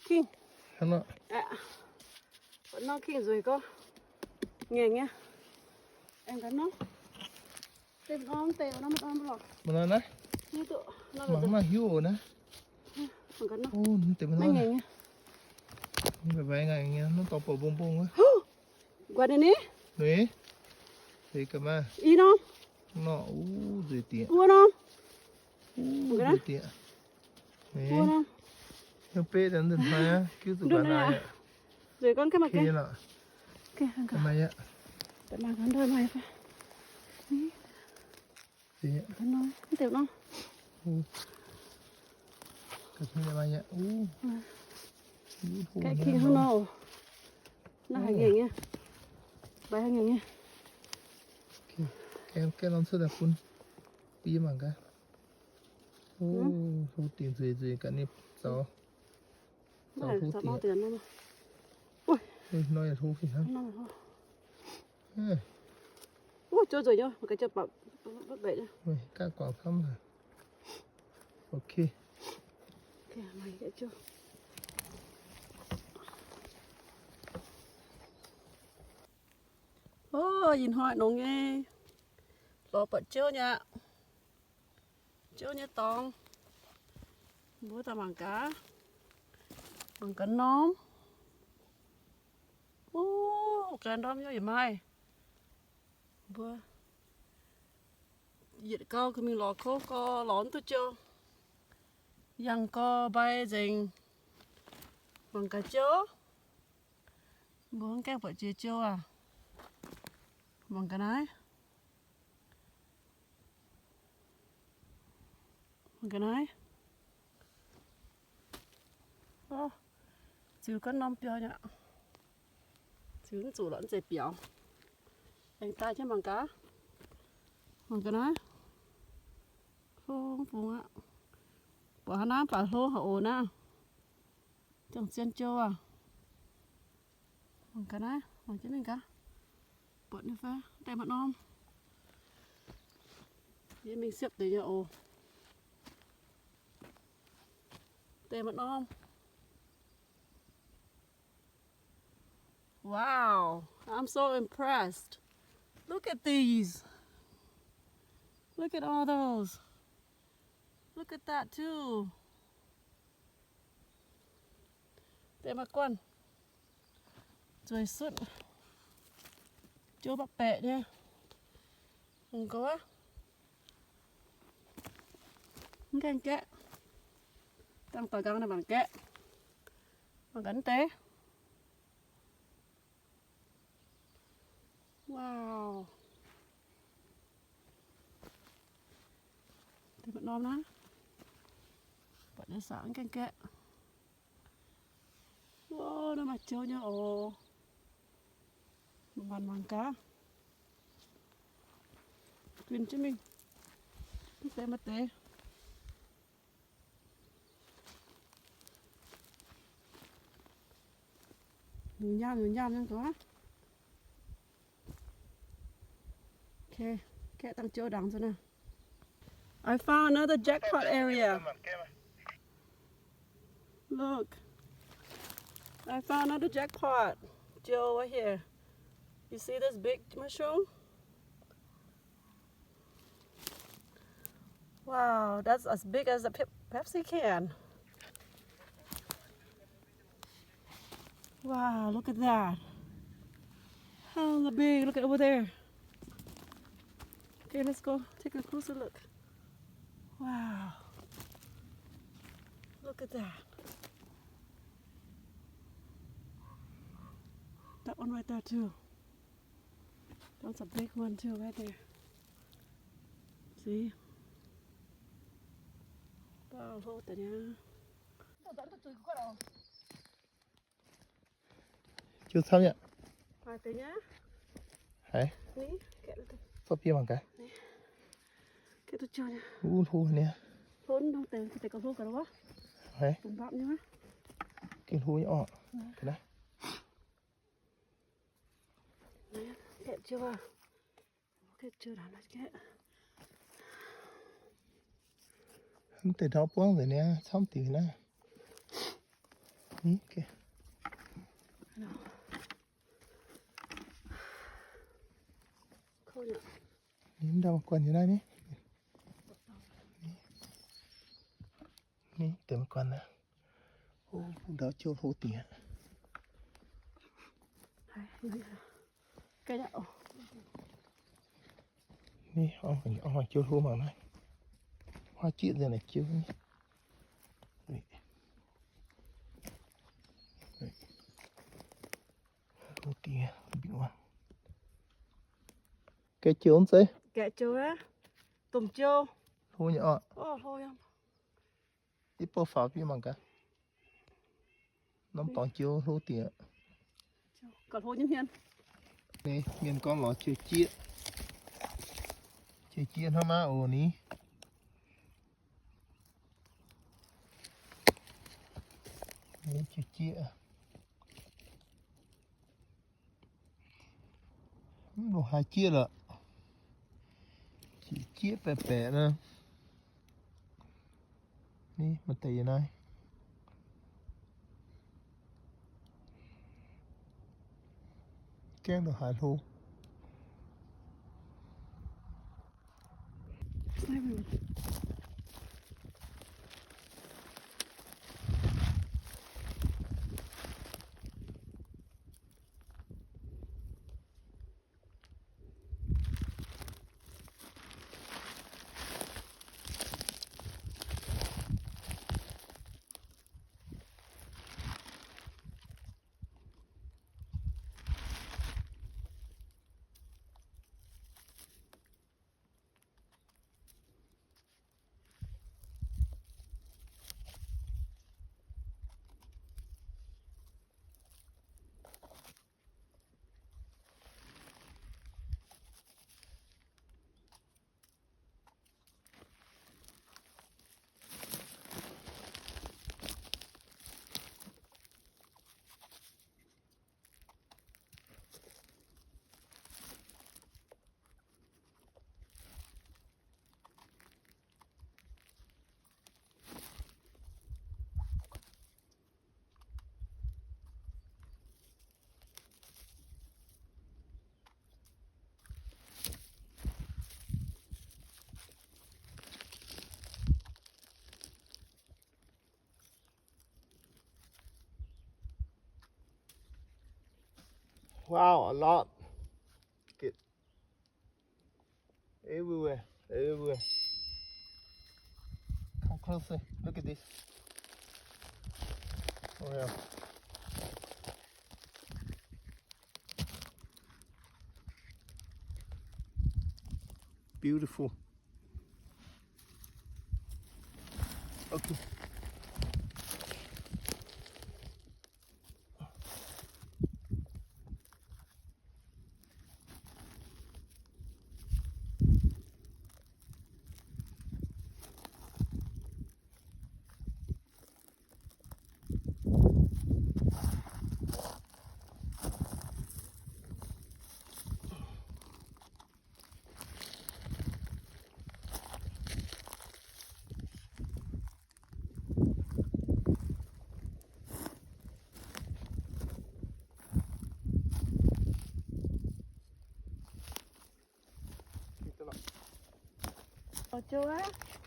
King. Hnangv nor. Aqv. Nor king nzueic gorngv. Ngaengc nyei. Aengx ga'norm. Deix norm deix norm norm lorqc. Mangc naaiv. Mangc naaiv hiuv oc naaiv. Mangc ga'norm. Deix norm. Ngaengc nyei. Mv baac ngaengc nyei, norm dorngx bouc mbong mbong wuov. Guaix ninh ni. Nzueic. Nzueic ga'maah. I norm. Nor, uv, nzueic dieqc. Buo norm. Uv, nzueic dieqc. Hiuv beqv daaih nzunc hnoi aqv, giuv zuqc guaax naaic aqv. Nzueic gorngv kemv maaih gengh. Maaih aqv. Gaeqv king hnangv nor. Naaiv haiz ngaengc nyei. Mbaix haiz ngaengc nyei. Gaeqv norm cuotv daaih bun yie mangc gaax. Hlo dingc nzueic nzueic gaax ninh zaux. Zaux hlo dingc. Nor hlo fih hnangv. Gaav guangc camv haic. Ok. Ih hnoi nongx nyei, lorz buatc jouv nyei aqv. Jouv nyei dorngx. Mbuo daaih mangc gaax. Mangc gaax norm. Ov, gaax norm yaac maaih. Mbuo yietc gau ga'mingh lorz kouv gau, lorz mv duqv jouv. Yangh gau mbai nzengc. Mangc gaax jouv. Mbuo mv gaengh buatc jiex jouv aac. Mangc gaax naaiv. Mangc gaax naaiv. Ziux gaax norm biaux nyei aqv. Ziux mv zuqc lorqc, mv zeiz biaux. Aengx daaih jienv mangc gaax. Mangc gaax naaiv. Hlo bung aqv. Buatc hnangv naaiv baac hlo haic oc naaiv. Ziangh zien jouv aac. Mangc gaax naaiv, mangc jienv mingh gaax. Buatc nyei fai? Deix maaih norm. Yie mingh siepv deix nyei oc. Deix maaih norm. Wow, I'm so impressed. Look at these. Look at all those. Look at that too. Deix maaih guanh. Zueiz sutv. Jouv bapv baeqc nyei. Mv gaengh gaeqv. Dangh doix nqaang naaiv mangc gaeqv. Mangc gaax deix. Wow. Deix maaih norm naaiv. Buatc nyei saax mv gaengh gaeqv. Wow, naaiv maaih jouv nyei oc. Mangc mangc gaax. Guinh jienv mingh. Mv deix maaih deix. Nyungc nyaam nyungc nyaam nyei gorngv. Okay, kaeqv dangh jouv ndaangc nzunc naaiv. I found another jackpot area. Look. I found another jackpot. Joe, right here. You see this big mushroom? Wow, that's as big as a Pep- Pepsi can. Wow, look at that. How big, look at over there. Okay, let's go take a closer look. Wow. Look at that. That one right there too. That's a big one too, right there. See? Wow, hlo deix nyei. Jiu camv yaac. Haiz. Zorqv biouv mangc gaax. Wuov hlo nyei. Haiz. Gengh hlo nyei orqc. Ga'naaiv. Mv deix ndau buangv nzengc niaa, camv diuc naaiv. Ni, ndau guanh nyei naaiv ni. Ni, deix guanh naaiv. Ndau jiouv hlo dingc aqv. Ni, jiouv hlo mangc naaiv. Huaav jieqv nzengc naaic jiouv ni. Hlo dingc aqv. Gaeqv jiouv zeiv. Gaeqv jiouv aqv. Domh jiouv. Hlo nyei oc. Yie bouh faaux bun mangc gaax. Norm dorngx jiouv hlo dingc aqv. Ni, mienh gorngv lorz jiex jieqv. Jiex jieqv hnangv naaiv oc ni. Ni jiex jieqv. Mv baac haaix jieqv lorqc. Jieqv jieqv baeqc baeqc nor. Ni, maaih deix yiem naaiv. Gaengh ndongc haaix hlo. Wow, a lot. Good. Everywhere, everywhere. Come closer. Look at this. Oh, yeah. Beautiful. Okay.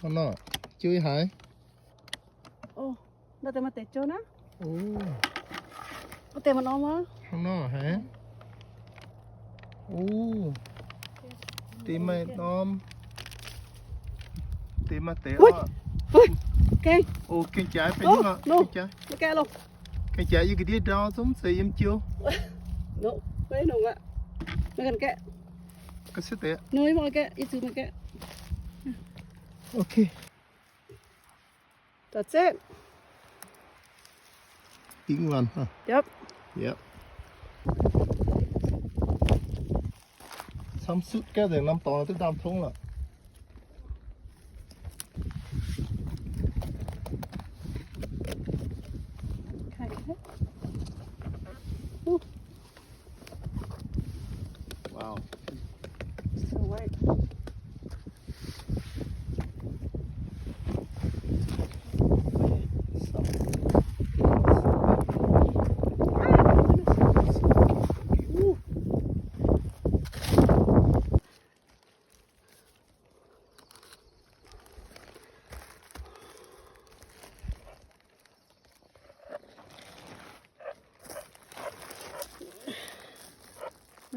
Hnangv nor, jiu ih haaix? Ov, naaiv deix maaih deix jiu naaiv. Ov, deix maaih norm aqv. Hnangv nor haic. Ov, deix maaih norm. Deix maaih deix oc. Ov, gengh jaaix, gengh jaaix, yie ga'ndiev ndau zungv zeiz yiem jiu. Okay. That's it. England, huh? Yep. Yep. Camv sutv gaax nzengc, norm dorngx duqv ndaam tongv lorqc. Wow. So white.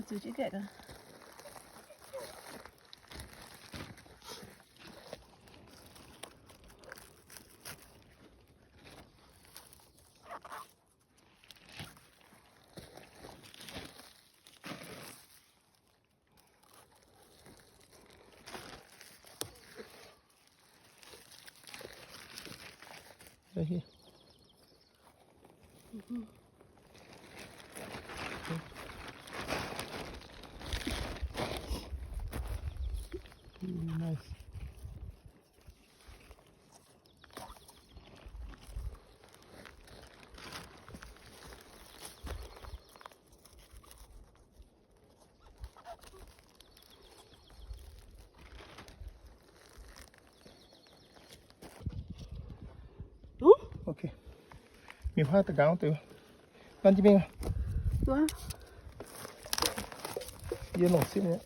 Zuqc jienv gaeqv gaax. Right here. Ooh, nice. Okay. Mingh huaav da'nqaang deix. Gan jienv mingh. Yie longc sipv nyei.